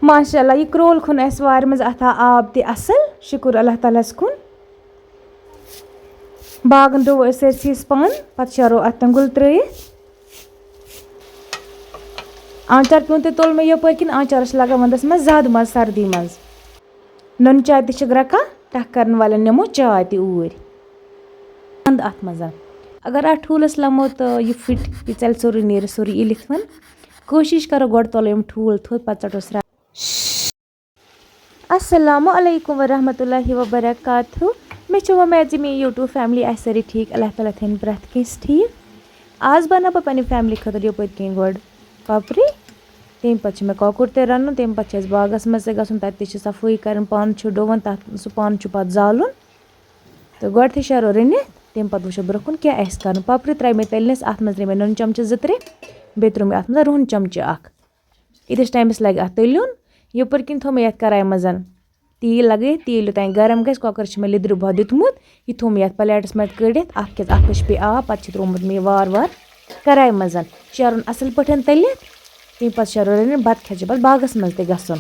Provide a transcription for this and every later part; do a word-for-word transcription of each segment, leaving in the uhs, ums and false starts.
ماشاء اللہ، یہِ کرول کھوٚن اَسہِ وارِ منٛز، اَتھ آو آب تہِ اَصٕل، شُکُر اللہ تعالیٰ ہَس کُن۔ باغَن ڈوٚو أسۍ سٲرسٕے پَن، پَتہٕ شیرو اَتھ تیٚنٛگُل ترٲیِتھ۔ آنچار پیوٗنٛت تہِ توٚل مےٚ یَپٲرۍ کِنۍ، آنچارَس چھِ لَگان وَنٛدَس منٛز زیادٕ مَزٕ سردی منٛز۔ نُن چاے تہِ چھِ گرٛٮ۪کان، ٹَکھ کَرَن والٮ۪ن نِمو چاے تہِ اوٗرۍ۔ وَنٛدٕ اَتھ منٛز۔ اگر اَتھ ٹھوٗلَس لَمو تہٕ یہِ پھٕٹہِ، یہِ ژَلہِ سورُے، نیرِ سورُے یہِ لِتھوَن۔ کوٗشِش کَرو گۄڈٕ تُلو یِم ٹھوٗل تھوٚد، پَتہٕ ژَٹو سرٛ-۔ السلام علیکم ورحمۃ اللہ وبرکاتہ۔ مےٚ چھِ وۄمید زِ میٛٲنۍ YouTube family آسہِ سٲرٕے ٹھیٖک۔ اللہ تعالیٰ تھٲیِن پرٛٮ۪تھ کٲنٛسہِ ٹھیٖک۔ آز بَناو بہٕ پنٛنہِ family خٲطرٕ یَپٲرۍ کِنۍ گۄڈٕ پَپری، تَمہِ پَتہٕ چھِ مےٚ کۄکُر تہِ رَنُن، تَمہِ پَتہٕ چھِ اَسہِ باغَس منٛز تہِ گژھُن، تَتہِ تہِ چھِ صفٲیی کَرٕنۍ، پَن چھُ ڈُوُن، تَتھ سُہ پَن چھُ پَتہٕ زالُن۔ تہٕ گۄڈٕ تھٲے شیرو رٔنِتھ، تَمہِ پَتہٕ وٕچھو برٛونٛہہ کُن کیٛاہ آسہِ کَرُن۔ پَپرِ ترٛایہِ مےٚ تٔلنِس، اَتھ منٛز ترٛٲے مےٚ نُن چَمچہٕ زٕ ترٛےٚ، بیٚیہِ ترٛوو مےٚ اَتھ منٛز رُہُن چَمچہٕ اَکھ۔ ییٖتِس ٹایمَس لَگہِ اَتھ تٔلیُن۔ یَپٲرۍ کِنۍ تھوٚو مےٚ یَتھ کَرایہِ منٛز تیٖل لَگٲیِتھ، تیٖل یوٚتام گرم گژھِ، کۄکرَس چھِ مےٚ لیٚدرِ بۄہ دیُتمُت، یہِ تھوٚو مےٚ یَتھ plate منٛز کٔڑِتھ، اَتھ کیٛاہ اَتھ کیٛاہ چھِ پیٚیہِ آب، پَتہٕ چھِ ترٛوومُت مےٚ یہِ وارٕ وارٕ کَرایہِ منٛز۔ شیرُن اَصٕل پٲٹھۍ تٔلِتھ، تَمہِ پَتہٕ شیرُن رٔنِتھ، بَتہٕ کھٮ۪تھ چھِ پَتہٕ باغَس منٛز تہِ گژھُن۔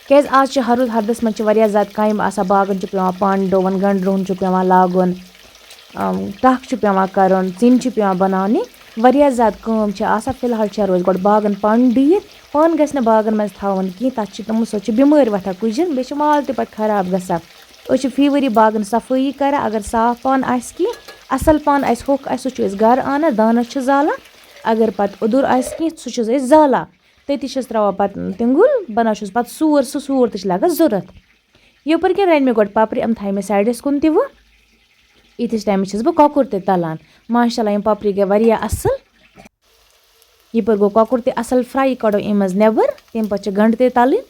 کیٛازِ آز چھِ ہرُد، ہردَس منٛز چھِ واریاہ زیادٕ کامہِ آسان، باغَن چھُ پٮ۪وان پَن ڈُوُن، گَنٛڈٕ رُہُن چھُ پٮ۪وان لاگُن، ٹَکھ چھُ پٮ۪وان کَرُن، ژِنہِ چھِ پٮ۪وان بَناونہِ، واریاہ زیادٕ کٲم چھِ آسان۔ فی الحال چھِ روزِ گۄڈٕ باغَن پَن ڈُوِتھ، پَن گژھِ نہٕ باغَن منٛز تھاوُن کینٛہہ، تَتھ چھِ تِمو سۭتۍ چھِ بٮ۪مٲرۍ وۄتھان کُجَن، بیٚیہِ چھِ مال تہِ پَتہٕ خراب گژھان۔ أسۍ چھِ فی ؤری باغَن صفٲیی کَران، اگر صاف پَن آسہِ کینٛہہ، اَصٕل پَن آسہِ، ہوٚکھ آسہِ، سُہ چھُ أسۍ گَرٕ اَنان، دانَس چھِ زالان، اگر پَتہٕ اوٚدُر آسہِ کینٛہہ، سُہ چھِس أسۍ زالان، تٔتی چھِس ترٛاوان پَتہٕ تیٚنٛگُل، بَناوان چھِس پَتہٕ سوٗر، سُہ سوٗر تہِ چھِ لَگان ضوٚرَتھ۔ یَپٲرۍ کِنۍ رَنہِ مےٚ گۄڈٕ پَپرِ، یِم تھایہِ مےٚ سایڈَس کُن تہِ وۄنۍ۔ ییٖتِس ٹایمَس چھَس بہٕ کۄکُر تہِ تَلان۔ ماشاء اللہ، یِم پَپرِ گٔے واریاہ اَصٕل۔ یَپٲرۍ گوٚو کۄکُر تہِ اَصٕل fry، یہِ کَڑو اَمہِ منٛز نٮ۪بَر، تَمہِ پَتہٕ چھِ گَنٛڈٕ تہِ تَلٕنۍ۔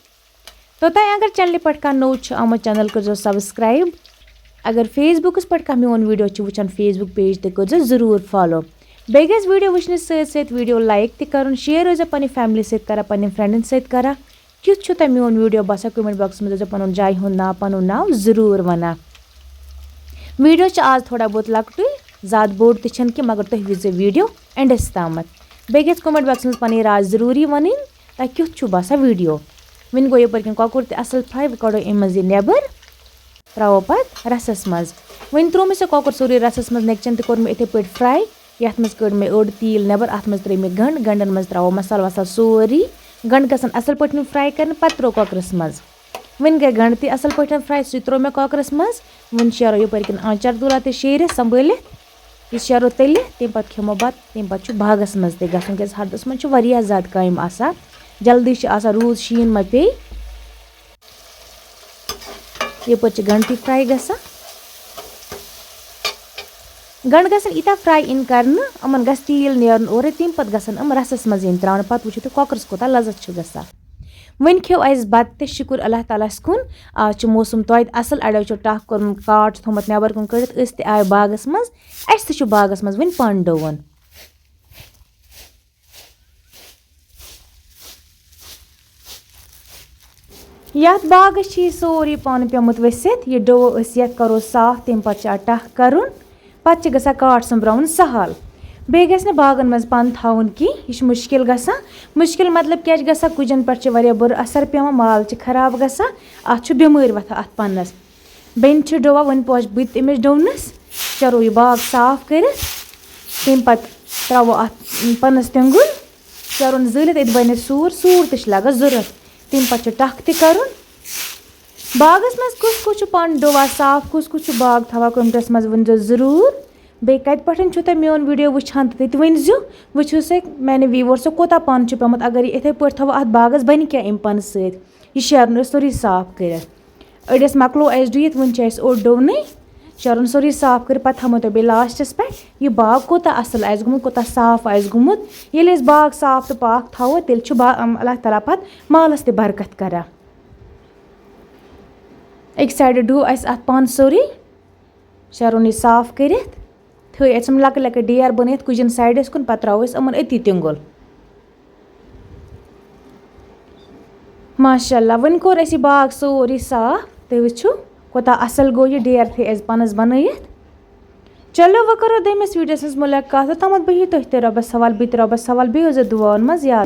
توٚتام اگر channelہِ پٮ۪ٹھ کانٛہہ نوٚو چھُ آمُت، channel کٔرۍزیو subscribe۔ اگر Facebookَس پٮ۪ٹھ کانٛہہ میون video چھُ وٕچھان، Facebook page تہِ کٔرۍزیو ضروٗر follow۔ بیٚیہِ گژھِ video وٕچھنَس سۭتۍ سۭتۍ video like تہِ کَرُن، share ٲسۍزیو پنٛنہِ family سۭتۍ کَران، پنٛنٮ۪ن friendَن سۭتۍ کَران۔ کیُتھ چھُ تۄہہِ میون video باسان؟ Comment boxَس منٛز ٲسۍزیو پَنُن جایہِ ہُنٛد ناو، پَنُن ناو ضروٗر وَنان۔ Video چھُ آز تھوڑا بہت لۄکٹُے، زیادٕ بوٚڑ تہِ چھُنہٕ کینٛہہ، مگر تُہۍ وٕچھزیو video endَس تامَتھ۔ بیٚیہِ گژھِ comment boxَس منٛز پَنٕنۍ راے ضروٗری وَنٕنۍ، تۄہہِ کیُتھ چھُ باسان video۔ وۄنۍ گوٚو یَپٲرۍ کِنۍ کۄکُر تہِ اَصٕل fry، وۄنۍ کَڑو اَمہِ منٛز یہِ نٮ۪بَر۔ ترٛاوو پَتہٕ رَسَس منٛز۔ وۄنۍ ترٛوو مےٚ سُہ کۄکُر سورُے رَسَس منٛز، نیٚکچَن تہِ کوٚر مےٚ یِتھَے پٲٹھۍ fry۔ یَتھ منٛز کٔڑ مےٚ أڑ تیٖل نٮ۪بَر، اَتھ منٛز ترٛٲے مےٚ گَنٛڈٕ، گَنٛڈَن منٛز ترٛاوو مصالہٕ وصالہٕ سورُے۔ گَنٛڈٕ گژھن اَصٕل پٲٹھۍ fry کَرنہٕ، پَتہٕ ترٛوو کۄکرَس منٛز۔ وۄنۍ گٔے گَنٛڈٕ تہِ اَصٕل پٲٹھۍ fry، سُہ تہِ ترٛوو مےٚ کۄکرَس منٛز۔ وۄنۍ شیرو یَپٲرۍ کِنۍ آنچار دوٗرا تہِ شیٖرِتھ سنبھٲلِتھ۔ یہِ شیرو تٔلِتھ، تَمہِ پَتہٕ کھٮ۪مو بَتہٕ، تَمہِ پَتہٕ چھُ باغَس منٛز تہِ گژھُن، کیٛازِ ہَردَس منٛز چھُ واریاہ زیادٕ کامہِ آسان۔ جلدی چھِ آسان، روٗد شیٖن ما پیٚیہِ۔ یَپٲرۍ چھِ گَنٛڈٕ تہِ fry گژھان۔ گَنٛڈٕ گژھن ییٖتیٛاہ fry یِنۍ کَرنہٕ، یِمَن گژھِ تیٖل نیرُن اورَے، تَمہِ پَتہٕ گژھن یِم رَسَس منٛز یِنۍ ترٛاونہٕ، پَتہٕ وٕچھِو تُہۍ کۄکرَس کوٗتاہ لَذت چھُ گژھان۔ وۄنۍ کھیوٚو اَسہِ بَتہٕ تہِ، شُکُر اللہ تعالیٰ ہَس کُن۔ آز چھُ موسم توتہِ اَصٕل، اَڑیو چھُ ٹَکھ کوٚرمُت، کاٹھ چھُ تھوٚومُت نٮ۪بَر کُن کٔڑِتھ، أسۍ تہِ آے باغَس منٛز۔ اَسہِ تہِ چھُ باغَس منٛز وۄنۍ پَن ڈُوُن۔ یَتھ باغَس چھِ یہِ سورُے پَن پیوٚمُت ؤسِتھ۔ یہِ ڈوٚو أسۍ یَتھ کَرو صاف، تَمہِ پَتہٕ چھِ اَتھ ٹَکھ کَرُن۔ پَتہٕ چھِ گژھان کاٹھ سوٚمبراوُن سَہَل۔ بیٚیہِ گژھِ نہٕ باغَن منٛز پَن تھاوُن کینٛہہ، یہِ چھُ مُشکِل گژھان۔ مُشکِل مطلب کیٛاہ چھِ گژھان؟ کُجَن پٮ۪ٹھ چھِ واریاہ بُرٕ اثر پٮ۪وان، مال چھِ خراب گژھان، اَتھ چھُ بٮ۪مٲرۍ وۄتھان اَتھ پَنَس۔ بیٚنہِ چھِ ڈووا، وۄنۍ پوش بہٕ تہِ أمِس ڈوونَس، چَرو یہِ باغ صاف کٔرِتھ، تَمہِ پَتہٕ ترٛاوو اَتھ پَنَس تیٚنٛگُل، چَرُن زٲلِتھ، أتۍ بَنہِ سوٗر، سوٗر تہِ چھِ لَگان ضوٚرَتھ، تَمہِ پَتہٕ چھُ ٹَکھ تہِ کَرُن۔ باغَس منٛز کُس کُس چھُ پَن ڈووا صاف، کُس کُس چھُ باغ تھاوان کُمٹَس منٛز، ؤنۍزیو ضروٗر۔ بیٚیہِ کَتہِ پٮ۪ٹھ چھُو تُہۍ میون video وٕچھان تہٕ تہِ ؤنۍزیو، وٕچھِو سا میٛانہِ viewers کوٗتاہ پَن چھُ پیوٚمُت، اگر یہِ یِتھَے پٲٹھۍ تھاوو، اَتھ باغَس بَنہِ کیٛاہ اَمہِ پَنہٕ سۭتۍ؟ یہِ شیرُن أسۍ سورُے صاف کٔرِتھ۔ أڑِس مۄکلو اَسہِ ڈُوِتھ، وٕنہِ چھِ اَسہِ اوٚڑ ڈوٚونٕے۔ شیرُن سورُے صاف کٔرِتھ، پَتہٕ تھاوو تۄہہِ بیٚیہِ lastَس پٮ۪ٹھ یہِ باغ کوٗتاہ اَصٕل آسہِ گوٚمُت، کوٗتاہ صاف آسہِ گوٚمُت۔ ییٚلہِ أسۍ باغ صاف تہٕ پاک تھاوو، تیٚلہِ چھُ با-، اَم، اللہ تعالیٰ پَتہٕ مالَس تہِ برکت کران۔ أکۍ sideٕ ڈُو اَسہِ اَتھ پَن سورُے۔ شیرُن یہِ صاف کٔرِتھ، تھٲے اَسہِ یِم لۄکٕٹۍ لۄکٕٹۍ ڈیر بَنٲیِتھ کُجَن sideَس کُن، پَتہٕ ترٛاوو أسۍ یِمَن أتی تیٚنٛگُل۔ ماشاء اللہ، وۄنۍ کوٚر اَسہِ یہِ باغ سورُے صاف۔ تُہۍ وٕچھِو، کوٗتاہ اَصٕل گوٚو یہِ ڈیر تھٲے اَسہِ پانَس بَنٲیِتھ۔ چلو، وۄنۍ کَرو دوٚیمِس videoَس منٛز مُلاقات۔ توٚتامَتھ بِہِو تُہۍ تہِ رۄبَس حوال، بہٕ تہِ رۄبَس حوال۔ بیٚیہِ ٲسۍزیو دُعاہَن منٛز یاد۔